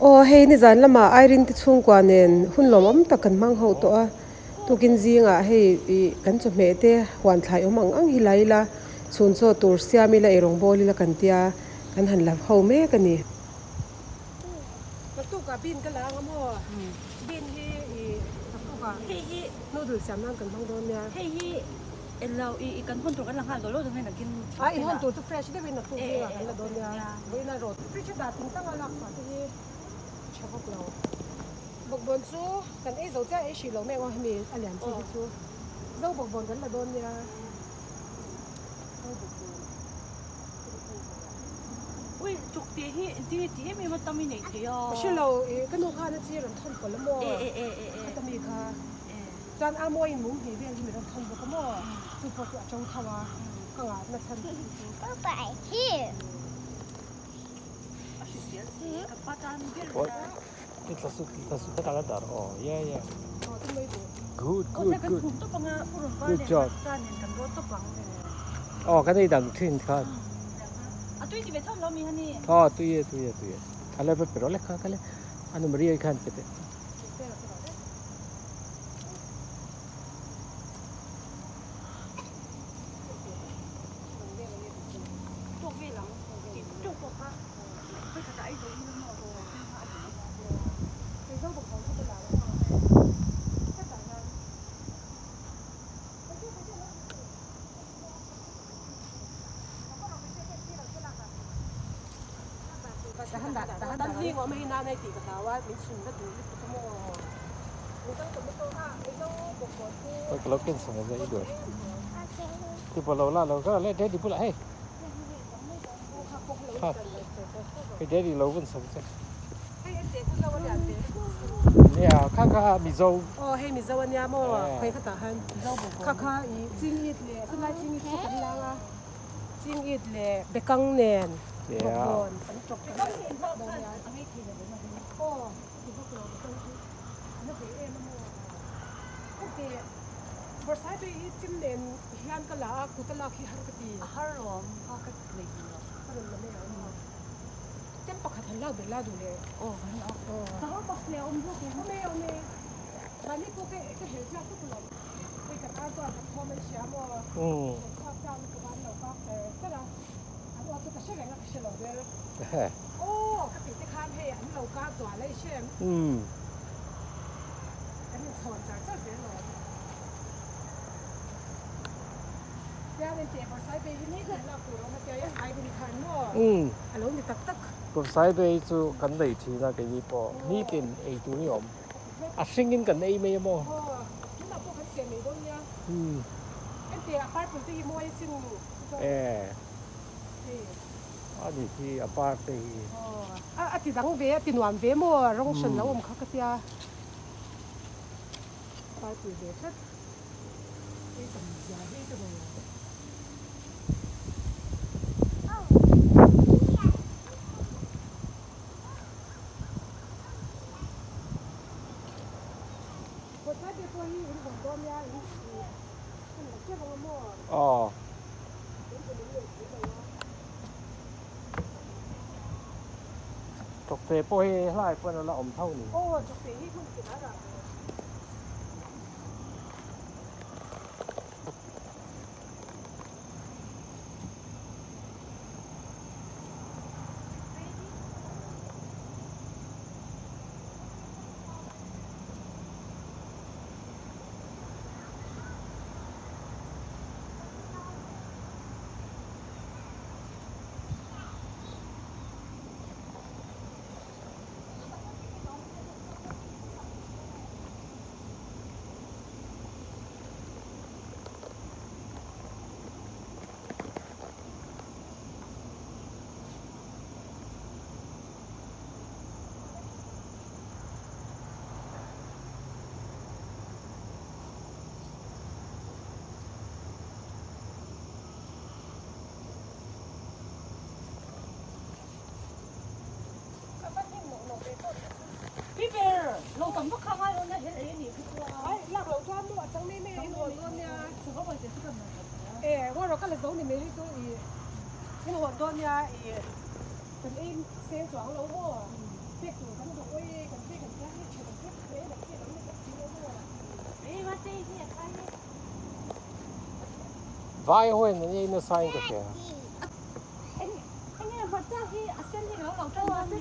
Aw hei nizan lamah Irene te chhungkua nen hun lawmawm tak kan hmang ho tawh a, tukin zingah hei ih kan chawhmeh te huan thlai awm ang ang hi la ila chhun chaw tur siam ila eirawng bawl ila kan tia kan han la ho mek a ni. Naktukah bean ka la ang a maw? Bean hi ih naktukah noodle siam nan kan hmang dawn nia. Hei hi Englo i i kan hawn tur kan la nghal dawn lo dawn nge nakin A in hawn tur chu fresh deuhin naktuk zingah kan la dawn nia. Vawiina rawt fridge a dah ting tanga lak chhuah te hi a tha vak lo. Bawkbawn chu kan ei zo chiah ei hrih lo mek aw hemi a lian chi hi chu zo bawkbawn kan la dawn nia. Zo bawkbawn Ui chuk tih hi engtin nge ti em em a tam i nei thei a. Ka hre lo i ka nu khan a chi rawn thawn pawlh a maw khata mi kha. Chuan a mawiin mum hnih vel hi min rawn thawn bawk a maw? Chu pawh chu a to tho a, ka ngahna chhan chu chu. Good good good good job aw kan ei dang thin khan aw tui e tui e tui e a le pe rawh le kha kha le a nu Maria khan pe teh. Ka lo ken sang a i duai. Ti pawh lo la lo ka le daddy bulah hei. Kha. Hei daddy lo vun sang che. Nia kha kha Mizo. Aw hei Mizo ania maw khawi khatah han kha kha i chingit leh chulai chingit chu kan lang a chingit leh bekang nen bawkbawn an chawp kan aw ti bawk lo bekang chu na ve em a maw ok bawrhsai te hi chim nen hian ka la a kut a lak hi har ka ti a har lawm kha ka nei duh lo ka rawn la mai ang maw chem pakhat han lak ber la duh leh aw kan la aw sahawr pakhat leh a awm bawk awm e awm e mahni pawh ka ka hel thlak vek lo hei kan ar chuan kan thawm an hria maw kan chhuak chang lutuk a an lo kak char char a an aw chu ka hre reng a ka hre lo ber aw ka tih te khan hei an lo kak zual a i hre em kan inchhawn char char zel lo tiang in teh bawrhsai bei hi ni kan lak tur a awm a tia i ai rin khan maw a lo ni tak tak. Bawrhsai bei chu kan nei thin a keini pawh nitin ei tur hi a awm a hringin kan ei mai a maw. Aw tunah pawh kan siam mai dawn nia enteh a purple te hi mawi a sin hei. A ni hi a par te hi. Aw a ti dang ve a ti nuam ve maw rawng hran lo awm kha ka tia purple ve tlat ei tam zia hi ka nei lo. Kawtlai te pawh hi in hawn dawn nia in hun lo teuh ang a maw? Aw. In hun in nei si lo a. Tawkte pawh hi hlai pawn a la awm tho ni. Aw tawkte hi hmun tinah a rah ve. Lo tam vak kha ngai lo na hel ei a nih khi chu a. Ai lak loh chuan maw a chang mai mai a in hawn dawn nia. E ngaw rawh ka la zo ni mai hei chu i in hawn dawn nia i kan ei seng chuang lo maw pek tur kan duh. Vai ho in an ei nasa in ka hria. Enge hmarcha hi a sen hi ka lo lo tan dawn ni.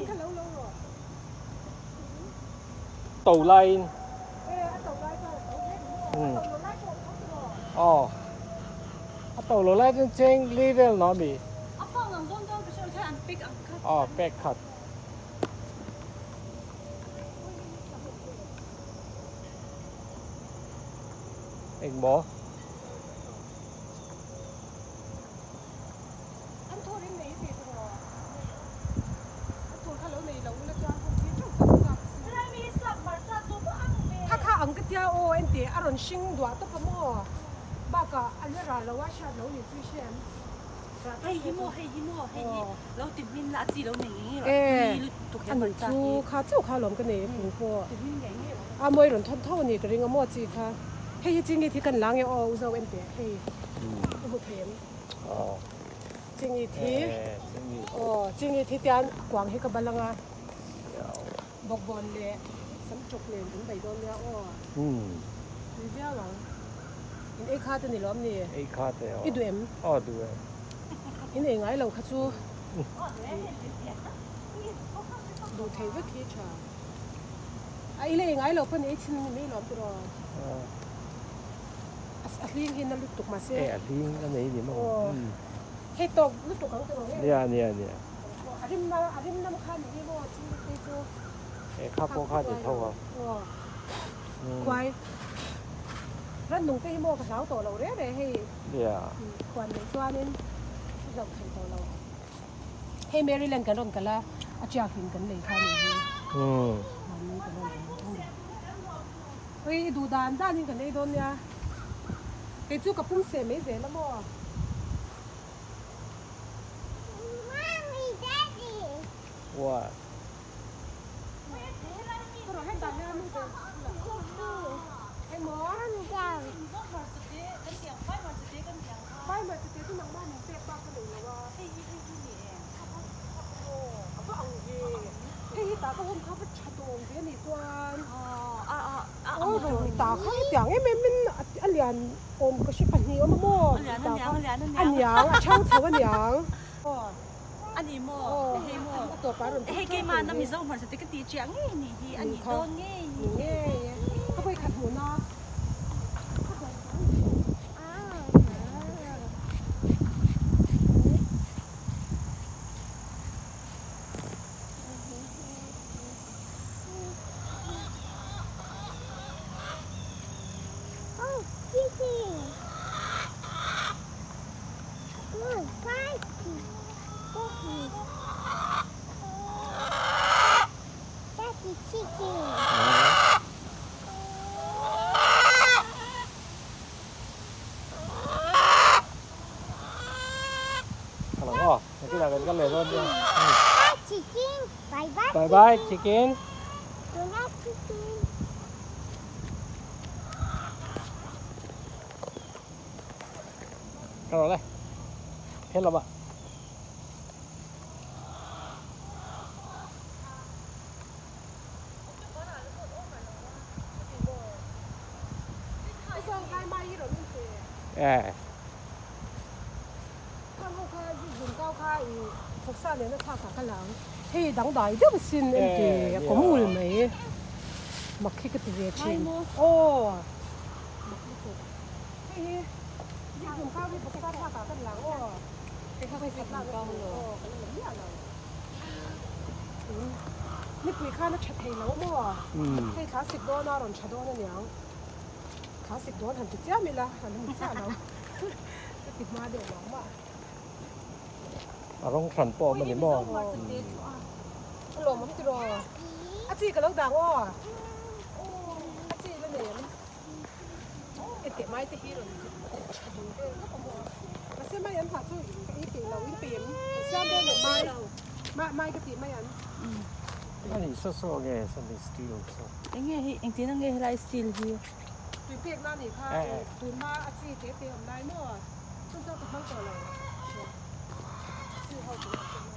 To laiin. Aw. A to lo lai chuan cheng li vel no ami. A pang ang dawn dawn ka hria khan an pack ang kha. Aw pack khat. Engmaw? An thur in nei tih tur aw. An thur kha lo nei lo ula chuan hun thil teuh tak chak si. Helai mi hi sap hmarcha chu pawh ang ve. Kha kha ang ka tia aw enteh a rawn hring duah tawp a maw? Bakah a la ral lo a hriat lo ni chu i hria em? Hei hi maw hei hi maw hei hi lo ti hmin la a chi lo nei ngei ngei rawh tui lutuk he hmarcha hi. Ani chu kha chauh kha alawm ka nei a pung pawh. Ti hmin ngei ngei rawh. A mawi rawn thawn tho a ni ka ring a maw chi kha. Hei hi chi nge thi kan la nge aw u zo enteh hei i hmu thei em? Chingi thi aw chingi thi tian kuang hi ka bal anga bawkbawn leh sam chawk nen kan bei dawn nia aw tui viau ang in ei kha te ni lawm ni ei kha te aw i duh em aw duh em in ei ngai lo kha chu duh thei vek hi tha a i la ei ngai lo pawn ei chin ni mai lawm tiraw. A hling hi na lutuk mahse. E a hling a nei ni maw. Aw hei tawk lutuk ang tiraw nge. Nia nia nia. A rim na a rim nam kha ni hi maw chu te chu. E kha pawh kha ti tho a. Aw khuai rannung te hi maw ka hlau tawh lo reh reh hei. Nia. Khuan nei chuanin i hlauh thei tawh lo. Hei Maryland kan rawn kal a a chiak in kan lei kha ni hi. Mahni kan rawn kal a. Ui i duh dan dan in kan ei dawn nia. Kei chu ka pum seh mai zel a maw? Mommy, Daddy. What? Hei hi tah ka hun kha va tha tawm ve a nih chuan aw rawn ta kha hetiang em em in a lian awm ka hre pahnih awm a maw ta kha a niang a chhang chho a niang a ni maw hei maw a tawpah rawn hei keimah na mizo hmarcha te ka tih chiah ngei a nih hi a nih dawn ngei ni ngei e ka vawikhat hmuhna. Nakinah kan kal leh dawn nia. Bye bye chicken. Ka rawh le. He lamah. Eh. Khang ho kha zuk kau kha i thawksa nena thlak ah ka lang. Hei dangdai deuh sin em ti a kawm ngul mai. Mak hi ka ti ve thin. Aw mak lutuk. Hei hi zuk kau hi thawksa thlak ah ka lang aw. Hei kha hei khat lak aw ka la la miah lo. Nipui khan a tha thei lo maw? Hei thla sik dawn a rawn tha dawn aniang. Thla sik dawn han ti chiam ila an hmu chiah lo. Ka ti hma deuh mah mah. A rawng hran pawh awm a ni maw? A lawmawm tiraw? A chi ka lo dang aw. A chi la nei ang. Heti mai te hi rawn tha dun vel vek a maw? Mahse mai an hah chu ka ei peih lo in peih em? Kan siam dawn leh mai mai mai ka tih mai an. A nih saw saw nge something steel saw. Enge hi engtin ange helai steel hi? Tui pek na nih kha tun hma a chi te te awm lai maw? Chun chuan ka hmang tawh lo. Chi ho tun a pek na.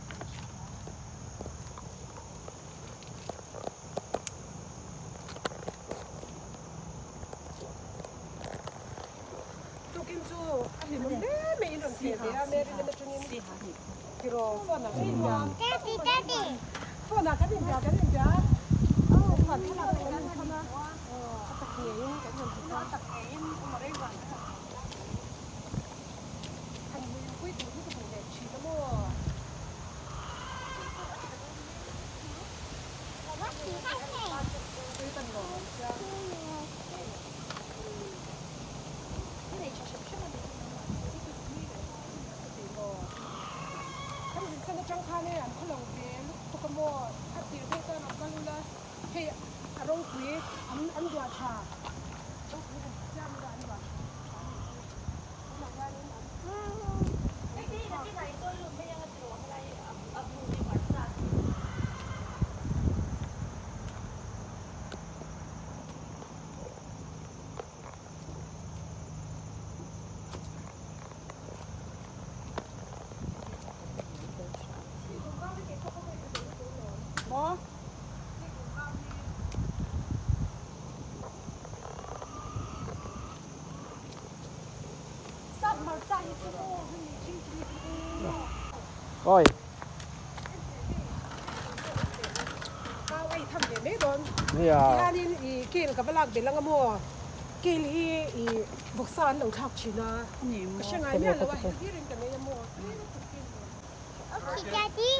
Tukin chu a hlimawm hle Phone ah kan inbia. Daddy, daddy. Phone ah kan inbia kan inbia. Kan thlalak pawh kan inthawn a. A tak ngeiin kan rawn ti ta. A tak ngeiin Han mui tur hi ka hmu ve thin a maw? Kan zinsan atang khan e an khaw lo ve lutuk a maw? A tir phei chuan a kal ula hei a ropui an an duah tha ropui han ti chiam ila an duah tha a nih chu tunah hianin an Oi. Nia. Hianin i kel ka va lak belh anga maw? Kel hi i vawksa an lo thlak thin a. Ka hre ngai miah lo a, hei hlir in ka nei a maw? Okay, Daddy.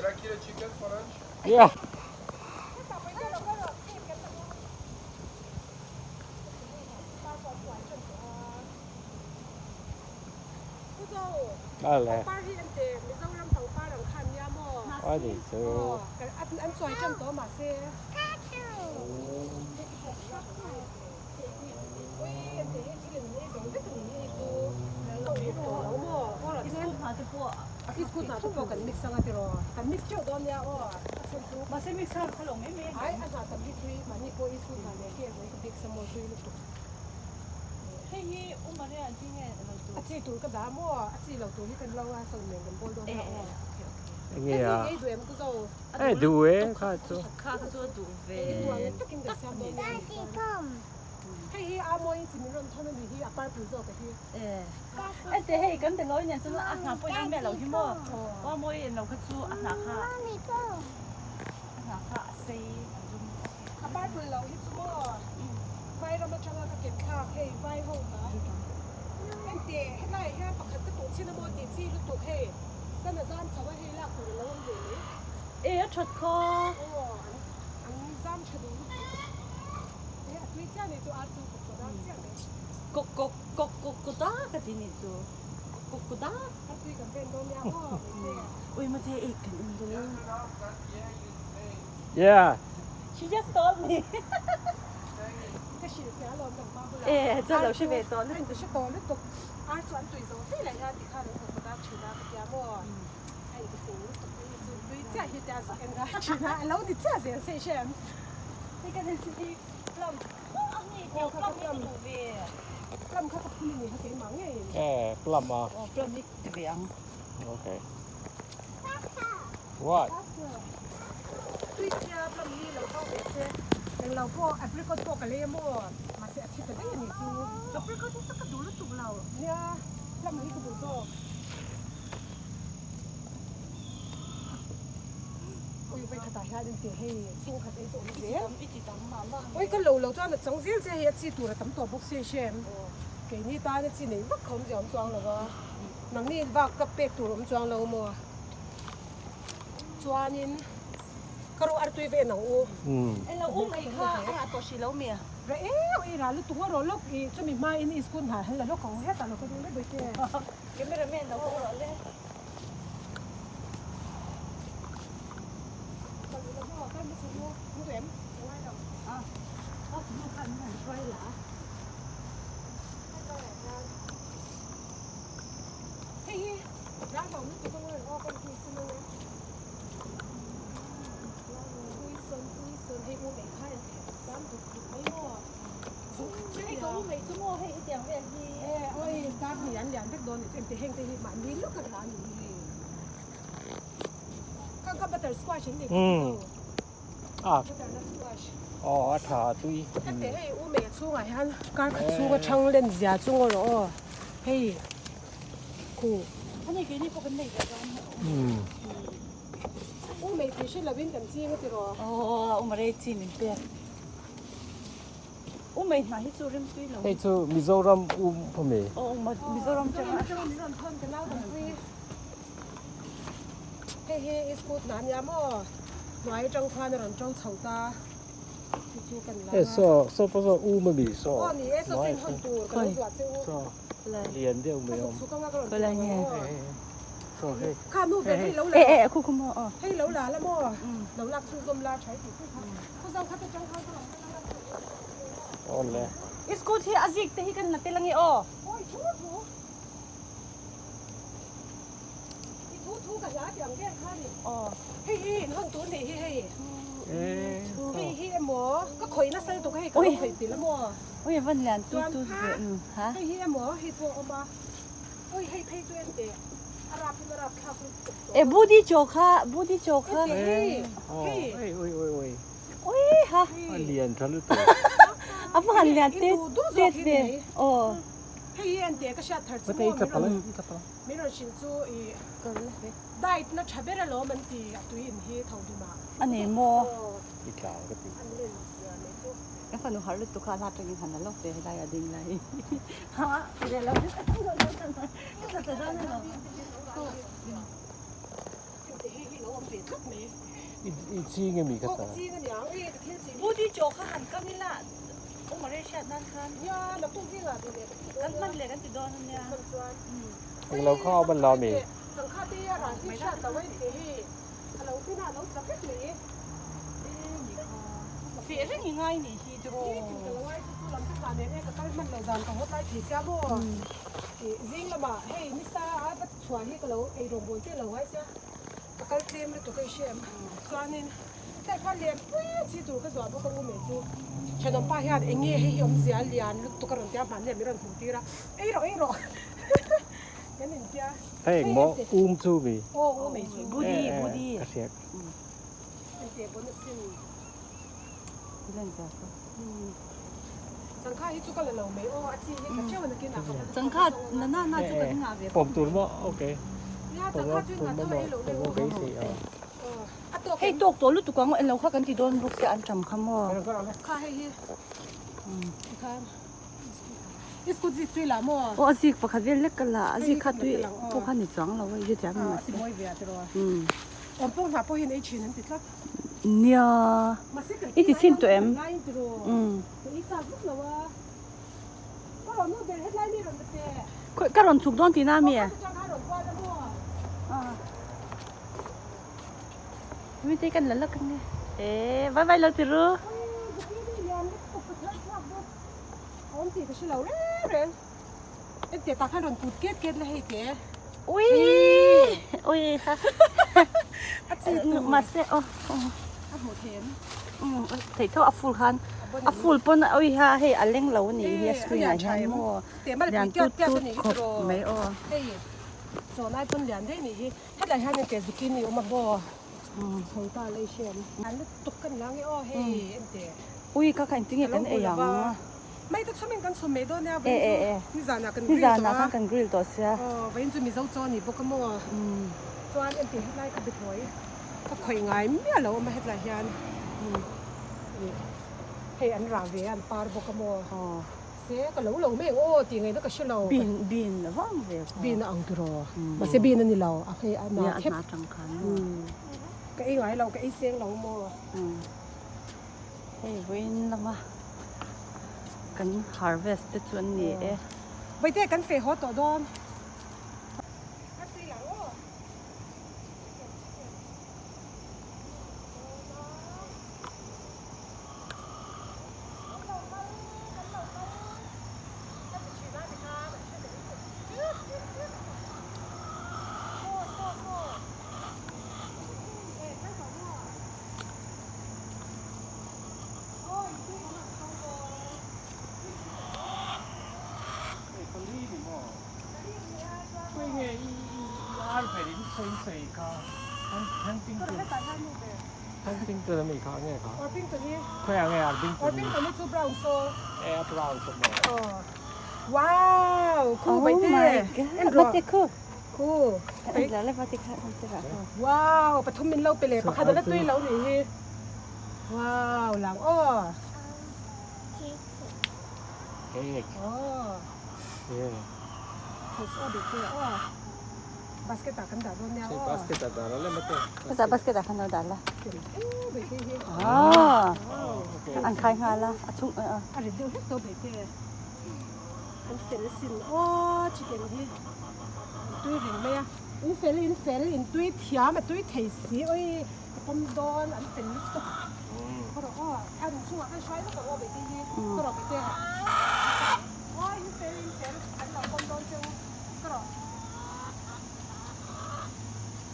Yeah. A le. A nih chu. A chi tur ka dah maw? A chi lo tur hi kan lo a, sawn nen kan bawl dawn a aw. Enge a? Hei duh em ku zo? E duh e kha chu. Kha kha chu a duh ve. Duh ang takin kan siam dawn nia. Hei hi a mawi chi min rawn thawn a nih hi a purple zawk a hi. E te hei kan belawi nen chuan a hna pawh in ang miah lo hi maw? Aw a mawi en lo kha chu a hna kha a hna kha a sei a zum. A purple lo hi chu maw vai ram atanga ka ken thlak hei vai ho ta enteh helai hian pakhat ka tuh chin a maw tih chi lutuk hei kan a zam chho a hei lak tur a lo awm ve mai. E a that kha. Aw an an zam tha duh lutuk e a tui chiah nei chu ar chu kawk kawt ar chiah mai. Kawk kawk kawk kawk kawt a ka ti nih chu kawk kawk kawt a. Ar tui kan ven dawn nia maw mai te. Ui mate ei kan en dawn. Yeah. She just told me. Ka hrilh che alawm kan pa bulah. Eh, chuan lo hre ve tawh lutuk. Hre tawh lutuk. Ar chu an tui zo ve leh hian tikhan an kawt kawt a thin a ka tia maw. A inti fing lutuk mai hi chu tui chiah hi tia zak en ngai thin a. A lo ni chiah zel se i hre em? Hei ka thil hi plum. A ni tih plum hi ka duh ve. Plum kha ka phun a ni kha keimah ngeiin. Eh, plum a. Aw, plum hi ti ve ang. Okay. What? Tui tia plum hi lo kau ve se. Englo pawh apricot pawh ka lei a maw? Mahse a thi ta daih a nih chu. Apricot hi chu ka duh lutuk lo. Nia, plum hi ka duh zawk. Ui vai khatah hian in tih hei chhungkhat ei chu awm zel. Ui ka lo lo chuan a chang zel che hei a chi tur a tam tawh bawk si hrem. Keini tan a chi nei vak kha awm zia awm chuang lo va. Nangni vak ka pek tur awm chuang lo maw? Chuanin ka ru artui ve nang u. Elo u mai kha a rah tawh hrih lo mi? Rah eu i rah lutuk a rawh lawk i chumi hma in i school hna hel la lawk ang hetah lo ka duh le bawihte. Cameraman lo ka rawh le. Ka lu la maw ka hmasa lu mu em ka ngai lo. A a nu khan min han hruai la. Hei hi ral ho lutuk a ngawi aw kan tih chu nge. Pui sawn pui sawn hei u mei kha en thei zam duk duk mai maw. Zung khat chiah Hei ka u mei chu maw hei hetiang vel hi. E oi kar hnih an lian vek dawn ni chu engti heng te hi mahni lawk a rah a ni hi. Khang kha butter squash an nei kha chu. Butternut squash. Aw a tha tui. Hete hei u mei a chhungah hian kar khat chhunga thang len zia chu ngaw rawh aw. Hei khu. Ani keini pawh kan nei ve dawn. U mei tih hre lovin kan ching a tiraw? Aw, u Marei chi min pek. U mei hna hi chu rimtui lo. Hei chu Mizoram u a mi? Aw, Mizoram changa. Mizoram atanga min rawn thawn ka nau kan pui. Hei hi i school hna ania maw? Hnuai atang khan a rawn to chho ta. Chu chu kan la Hei saw, saw pawh saw um a mi saw. Aw ni e, saw chin hawn tur ka lo zuah che u. Saw lian deuh mai awm. Ka zuk chhuk anga ka rawn Khawi lai nge? Hei hei saw hei. Kha nu ber hei lo la. E e khu khu maw aw. Hei lo la la maw? Lo lak chhunzawm la tha i tih pui kha. Khu zo kha te tang khan ka rawn kal anga. Aw le. I school hi a zik te hi kan la tel ange aw. Awi thu thu. I thu thu ka hla tih ang vel kha ni. Aw. Hei hi in hawn tur nih hi hei. E Hei hi emaw ka khawih nasa lutuk hei ka lo khawih pilh emaw. Ui a van lian tu tu ve ha. Hei hi emaw hei pawh a awm a. Ui hei phei chu en teh a rap in a rap thlak lutuk tawh. E budi chaw kha budi chaw kha. En teh hei hei. Ui ui ui ui. Ui ha. A lian tha lutuk. A va han lian tet tet ve. Aw. Hei hi en teh ka hriat thar chu maw min rawn min rawn hrilh chu i diet na tha ber alawm an ti a tui in hi tho dim ah. A nei maw? I tlau ka ti. An len zia mai chu. Ka fanu harh lutuk kha a hla tangin han la lawk ve helai a ding lai. Ha ti lo. Ka tla tla dawn emaw. Hei hi lo awm ve tlat mai. I ching emi ka ta? Aw ka ching aniang e ka thil ching. Budi chaw kha han kam ila U Maria hriat nan khan. Nia naktuk zingah duh leh ka ti dawn. Kan hman leh kan ti dawn ania. Hman chuan. Eng lo kha awm an la ami? Changkha te a rah hi hriat lo a inti hei a lo pin a a lo tla vek mai. Feh reng i ngai nih hi tiraw. Ni tin ka lo ngai chu chu lam chu tah nen e ka kal hman lo zan ka haw tlai thei sia maw. Zing lamah hei nisa a va chhuah hi ka lo ei rawngbawl te lo ngai sia. Ka kal tlem lutuk a i hre em? Chuanin tlai khan lem pui chi tur ka zuah bawk a u mei chu thenawm pa hian eng nge hei hi awmzia lian lutuk a rawn tia hmanni ah min rawn hmuh tir a ei rawh ei rawh kan in tia. Hei eng maw um chu mi? Aw u mei chu. Budi budi. Ka hriat. Engte bon asin. Len zia chu. Changkha hi chu ka la lo mai aw a chi hi ka teuh nakin ah ka va Changkha na na na chu kan ngah ve Pawm tur maw okay. Nia changkha chu ngah tho ei lo le Pawm beisei aw. A tawk Hei tawk tawh lutuk ang eng lo kha kan ti dawn bawk sia an tam kha maw. Kha hei hi tikhan i scooty zik tui lah maw. Aw a zik pakhat vel lek ka la a zik kha tui pawh kha ni chuang lo a i hrethiam em A ti mawi ve a tiraw. Awm pawh hnah pawhin ei thin an ti tlat. Nia, i ti chhin tawh em? Khawi ka rawn chhuk dawn tihna a mi? Mite kan la lak ang e. E, vai vai lo ti ru. Ui, ui ha. Mahse aw thei tho a full khan a full pawn ui ha hei a leng lo a nih hi a screen ah hian maw lian tut tut khawp mai aw. Chawnai pawn lian daih nih hi hetlai hian engte zucchini awm a maw chho ta lei hriam an lutuk kan la nge aw hei engte ui kha kha engtinge kan ei ang mai te chhawmin kan chhawm mai dawn nia vawiin chu nizanah kan grill tawh a nizanah khan kan grill tawh sia aw vawiin chu mizo chaw a ni bawk a maw chuan engte hetlai ka bethawi ka khawih ngai miah lo awm a hetlai hian hei an rah ve a an par bawk a maw Se ka lo lo mai ang aw tih ngaihna ka hre lo. Bin bin a vang ve kha. Bin a ang tiraw. Mahse bin a ni lo a hei a na thep. Nia a hna tang khan. Ka ei ngai lo ka ei seng lo maw. Hei vawiin lama kan harvest te chu an ni e. Vaite kan feh haw tawh dawn. A tui lang aw. Huntington ami kha nge kha? Orpington hi. Khawi ah nge Orpington hi? Orpington hi chu brown saw. E a brown saw maw? Aw. Wow! Khu Oh baite. my god. En rawh. Bate khu. Khu. Wow, pathum min lo pe leh pakhat a la tui lo nih hi. Wow, lang aw. Cake. Aw. Yeah. Thus aw bik te aw. Basket ah kan dah dawn nia aw. Basket ah dah la le mate. Chutah basket ah khan lo dah la. Bik te hi. Aw. An khai nghal a, a chhung a. A rit deuh hlek tawh bik te. An fel sin aw chicken hi. An tui reng mai a. In fel in fel in tui thiam a tui thei si oi ka pawm dawn an fel lutuk. Khaw rawh aw a in chungah khan hruai vak ang aw Beitei hi khaw rawh Beitei ha aw in fel in fel an lo pawm dawn cheu khaw rawh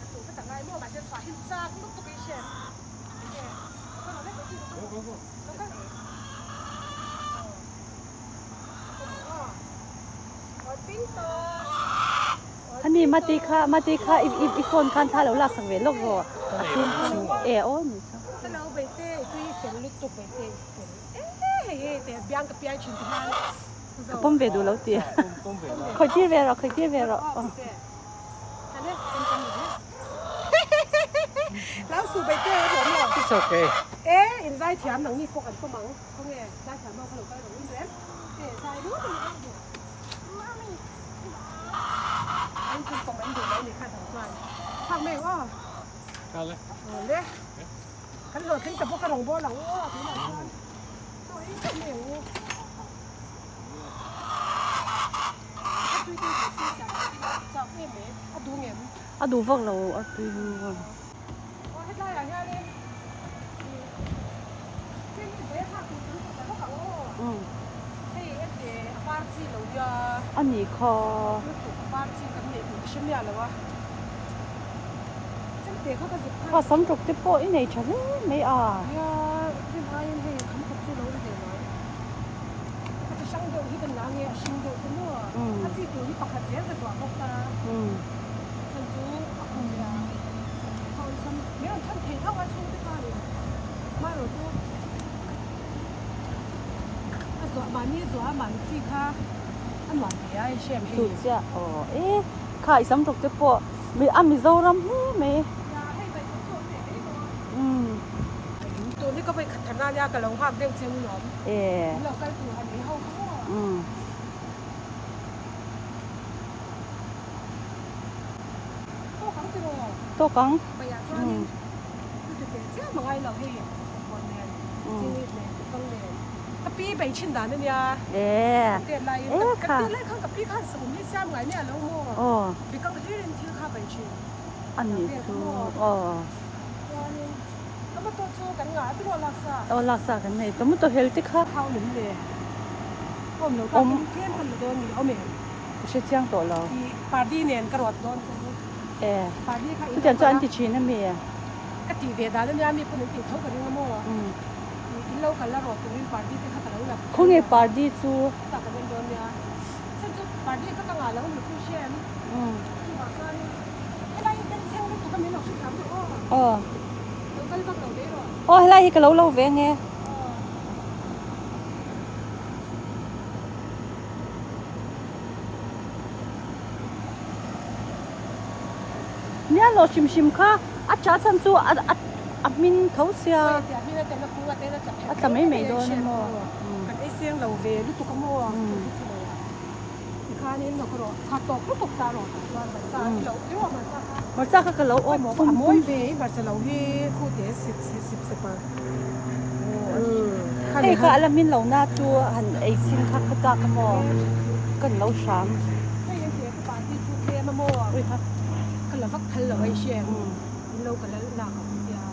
a tu vek angai maw mahse chhuah hi chak lutuk i hriat enge khaw rawh le Beitei lo kal lo kal aw aw ting tawh. Ani mate kha mate kha i i phone khan thla lo lak sak ve lawk rawh a chhung e aw ni chu. Hello Beite i tui fel lutuk Beite i fel e hei hei te biang ka piai thin ti hian Ka pawm ve duh lo ti khawi tir ve rawh khawi tir ve rawh aw. Lau su Beite a awm lo. It's okay. E in zai thiam nang ni pawh kan pawm ang khawnge zai thiam ho kha lo kal rawh in rem e zai ru ru ang duh. An chu pawm an duh mai ni kha dang chuan chhak mai ang aw. Kal e. Aw le. Kan hlawhtling ta bawk a rawng bawl ang aw tunah chuan chaw ei chauh mai ang u. A tui tui khawp mai sia chak em mai a duh ngem. A duh vak lo a tui vak. Aw hetlai ah hianin tlem hi bai a thlak tur chu ta bawk ang aw. Hei enge a par chi lo nia. A ni kha. Lutuk a par chi kan neih tur ka hre miah lo a. Chemte kha ka zuk khan. Kha sam rawk te pawh i nei tha hle mai a. Nia rim aiin hei kham kawp chu lo ri ve mai. A chi hrang deuh hi kan la nge a hring deuh te maw. A chi tur hi pakhat zel ka zuah bawk ta. Chhan chu a kum leh a thawn sam mai rawn than thei tho a chhungte chuanin hmaerawh chu a zuah mahni a zuah a mahni chi kha a nuam ve a i hriam hei Chu chiah aw e kha i sam rawk te pawh a Mizoram hle mai. Nia hei vai kawp chu awm ve mai maw. Tun hi ka vawi khat tharna ania ka lo nghak deuh che u lawm. In lo kal tur han ei ho kha maw. Tawk ang tiraw? Tawk ang. Paiah chuanin chu ti teh chiam a ngai lo hei bawkbawn nen, chingit nen, tukang nen. Ka pi bei thin dan a nia. Kan tet laiin ka tet lai khan ka pi khan saum hi siam ngai miah lo maw? Bikang hlirin thil kha bei thin. A nih chu aw. Chuanin tomato chu kan ngah a tiraw laksa? Aw laksa kan nei. Tomato hel te kha. Thau lem le. Awm lo kha tlem kan la dawn ni awm em? Ka hre chiang tawh lo. I party nen ka rawt dawn chu. E. Party kha in Chutiang chu an ti thin a mi? Ka tih ve dan ania mi pawn an tih tho ka ring a maw? I in lo kal la rawt turin party te kha ka lo la. Khawnge party chu? Chutah kan en dawn nia. Chhan chu party kha ka ngah lo ni chu hre em? Chuvang chuanin helai hi kan chheng lutuk a min lo hre thiam duh aw. Aw. Lo kal vak lo daih rawh. Aw helai hi ka lo lo ve nge. Nia lo hrim hrim kha a tah chhan chu a hmin tho sia a tla mai mai dawn a maw. Kan ei seng lo ve lutuk a maw tikhanin lo ka rawh kha tawk lutuk ta rawh tah chuan hmarcha i lo i rawh hmarcha kha hmarcha kha ka lo awm a mawi ve i hmarcha lo hi khute sip sip sep a. Hei kha a la hmin lo na chu han ei chhin kha ka chak a maw kan lo hram. Hei an ti a ka party chu tlem a maw ka la vak phal lo a i hriat in lo ka la lak ang tia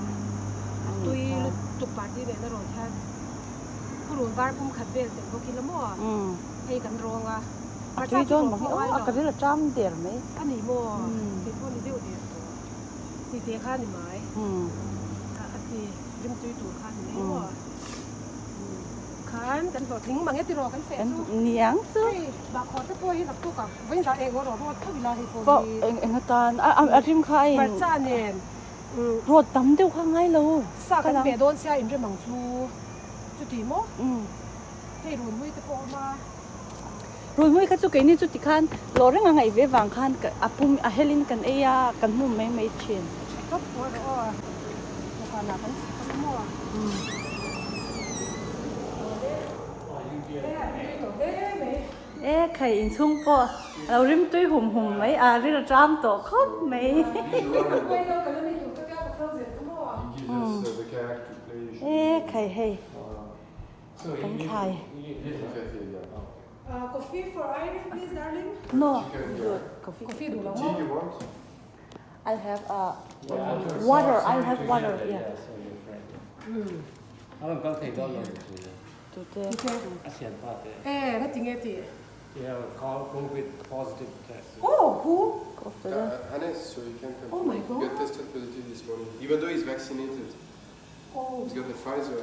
a tui lutuk party nen a rawn hian purun var pum khat vel telh bawk ila maw hei kan rawng a a tui dawn mang hi aw a ka ril a tang der mai a ni maw keipawh ni deuh der tawh ti te kha a ni mai a ti. Rimtui tur kha ni mai maw? Khan kan hlawhtling mang e tiraw kan feh chu. Niang chu. Hei bahkhawr te pawh hi naktuk a vawiin zah eng rawh rawt tho ila hei pawh hi. Eng eng atan a rim kha a in. Hmarcha nen. Rawt tam deuh kha ngai lo. Sa kan pe dawn sia inrem ang chu chuti maw? Hei runmui te pawh a awm a. Runhmui kha chu keini chu tikhan lawh reng a ngaih ve vang khan a pum a helin kan ei a, kan hmum mai mai thin. Tha tawp pawh rawh aw, dawhkanah kan chhek ang maw? E khai inchhung pawh a lo rim tui hum hum mai a, ril a ṭam tawh khawp mai. E khai hei. Kan thlai. Coffee for Irene please darling. No, good. Coffee. Coffee duh lo maw? I'll have a water. I'll have water. Yeah. Tute. Eh, na tinge ti. Yeah, COVID positive test. Oh, who? Hannes, so he can come. Oh my God. He got tested positive this morning, even though he's vaccinated. Oh. He's got the Pfizer.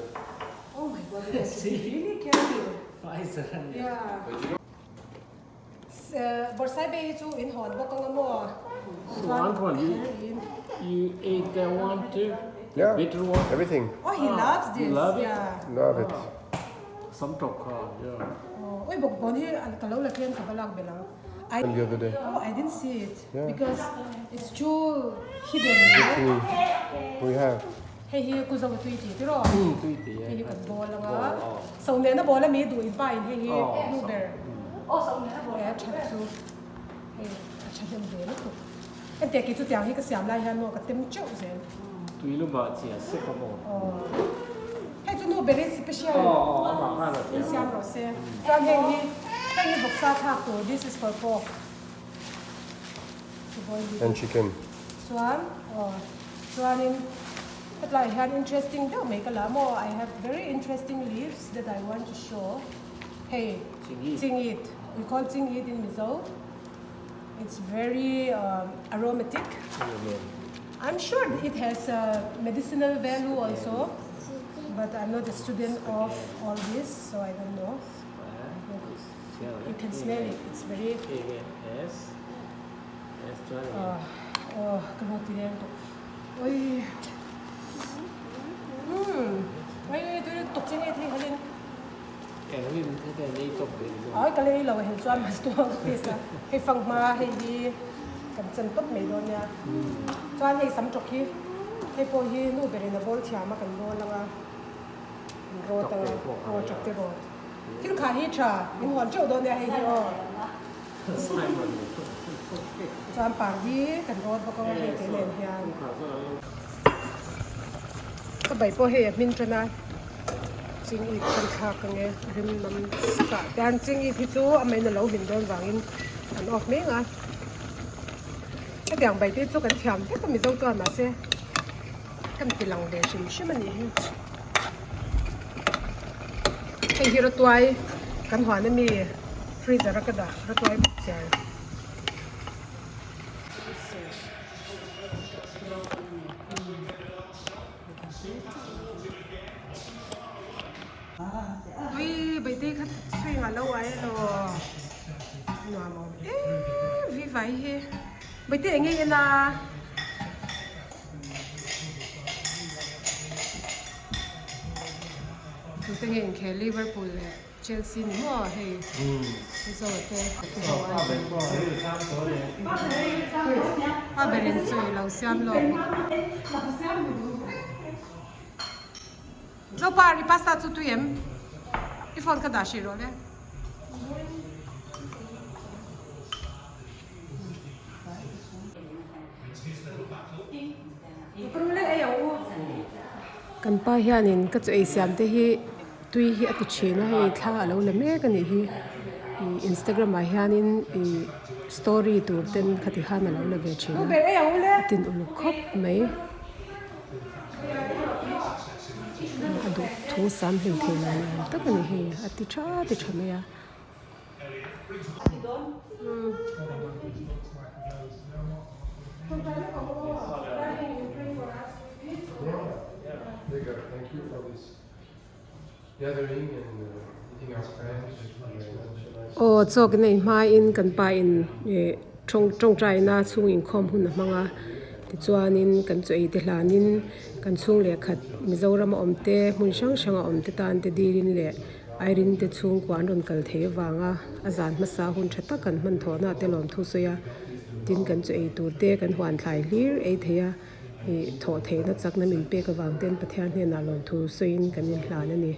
Oh my God, yes. He really careful. Pfizer. Yeah. But you know, Borsai Bay hi chu in hawn bawk anga maw? So Antoine, you, you ate that one too? The Yeah. bitter one? everything. Oh, he loves this. You love it? Yeah. Love it. Some talk, yeah. Oh, oi bawkbawn hi ka lo la tlem ka va lak belh ang. I And the other day. Oh, I didn't see it Yeah. because it's too hidden. Right? We have. Hei hi ku zo tui ti tiraw? Tui ti Hei hi kan bawl anga. So nena bawl a mi duh in pa in hei hi nu ber. Aw so nena bawl. E that chu. Hei a tha hnem ve lutuk. Ente ki chu tiang hi ka siam lai hian maw ka tem teuh zel. Tui lu ba chia sek a maw. Aw. Hei chu nu ber in special. Aw aw a mah khan a In siam rawh se. Chuan heng hi heng hi vawksa thlak tur this is for pork. And chicken. Chuan aw chuanin hetlai hian interesting deuh mai ka la maw I have very interesting leaves that I want to show hei chingit we call chingit in Mizo it's very aromatic I'm sure it has a medicinal value also but I'm not a student of all this so I don't know you can smell it it's very Aw ka lo ti reng tawh oi umm oi tui lutuk che nge thei halin ai ka la ei lo hel chuan mas tuang piece a hei fang hma hei hi kan chan tawp mai dawn nia chuan hei sam tawk hi hei pawh hi nu berin a bawl thiam a kan bawl anga kan rawt anga aw chakte rawt thil kha hi tha min huan teuh dawn nia hei hi aw. Chuan pardi kan rawt bawk ang a hei te nen hian. Ka bai pawh hei a hmin tan a, chingit kan thlak ang e, rim lam sak ah tian chingit hi chu a main a lo hmin dawn vangin an off mek a. Hetiang bai te chu kan thiam vek a Mizo chuan mahse kan ti lang ve hrim hrim a nih hi. Hei hi rawtuai kan huan ami freezer a ka dah rawtuai bawk chiar. Ui baitei kha swing a lo ai elaw nuam awm em vi vai hi baitei eng nge en a. Tute nge inkhel Liverpool leh Chelsea ni maw hei Mizo te a berin chu i lo siam lawk Zopa ri pasta chu tui em i phone ka dah hrih rawh le. Kan pa hianin ka chaw ei siam te hi tui hi a ti thin a hei thla a lo la mek a nih hi ih instagram ah hianin ih story tur ten khati khan a lo la ve thin a a tin uluk khawp mai a duh thu sam hlim thei lo ni awm tak a ni hei a ti tha ti tha mai a. Aw chawk in a inhmain kan pa in ih tawng tawngtaina chhung inkhawm hun a hmang a tichuanin kan chaw ei te hlanin kan chhung leh khat Mizoram a awm te hmun hrang hrang a awm te tan te dilin leh. Irene te chhungkua an rawn kal thei avanga a zan hmasa hun tha tak kan hman thawhna te lawmthu sawi a, tin kan chu ei tur te kan huan thlai hlir ei thei a, ih thawh theihna chakna min pek avang ten Pathian hnenah lawmthu sawiin kan inhlan a ni.